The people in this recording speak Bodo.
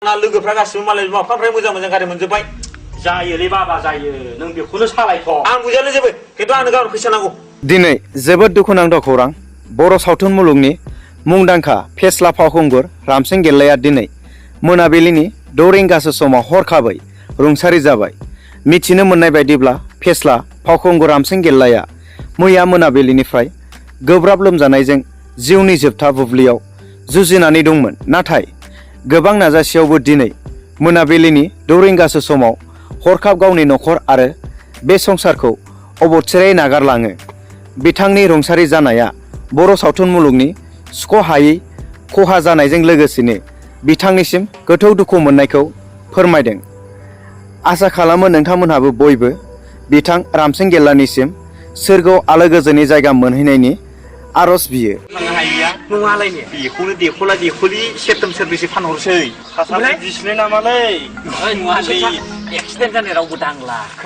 ना लोगोफ्रा गासिबो मालाय बिमा-बिफानिफ्राय मोजां गारि मोनजोब्बाय जायोलै बाबा जायो नों बेखौनो सालायथ' आं बुजियालै जेबो खिन्थु आंनो गाबोन फैसा नांगौ दिनै जोबोद दुखुनांथाव खौरां बर' सावथुन मुलुगनि मुंदांखा फेस्ला फावखुंगुर रामसिं गेल्लाया दिनै मोनाबिलिनि 6 रिंगासो समाव हरखाबै रुंसारि जाबाय। मिथिनो मोननाय बायदिब्ला फेस्ला फावखुंगुर रामसिं गेल्लाया मैया मोनाबिलिनिफ्राय गोब्राब लोमजानायजों जिउनि जोबथा बुब्लियाव जुजिनानै दंमोन। नाथाय गोबां नाजासेयावबो दिनै मोनाबिलिनि 6 रिंगासो समाव हरखाब गावनि नखर आरो बे संसारखौ अबथिरायै नागारलाङो। बिथांनि रुंसारि जानाया बर' सावथुन मुलुगनि सुख'हायै खहा जानायजों लोगोसेनो बिथांनिसिम गोथौ दुखु मोननायखौ फोरमायदों। आसा खालामो नोंथांमोनहाबो बयबो बिथां रामसिं गेल्लानिसिम सोरगोआव आलो गोजोननि जायगा मोनहैनायनि आरज बियो। नङालायनो बेखौनो देखला देखलि सेरथाम सेरब्रैसो फानहरसै सासा बिदिसोलै नामालै एक्सिडेन्ट जानाय रावबो दांला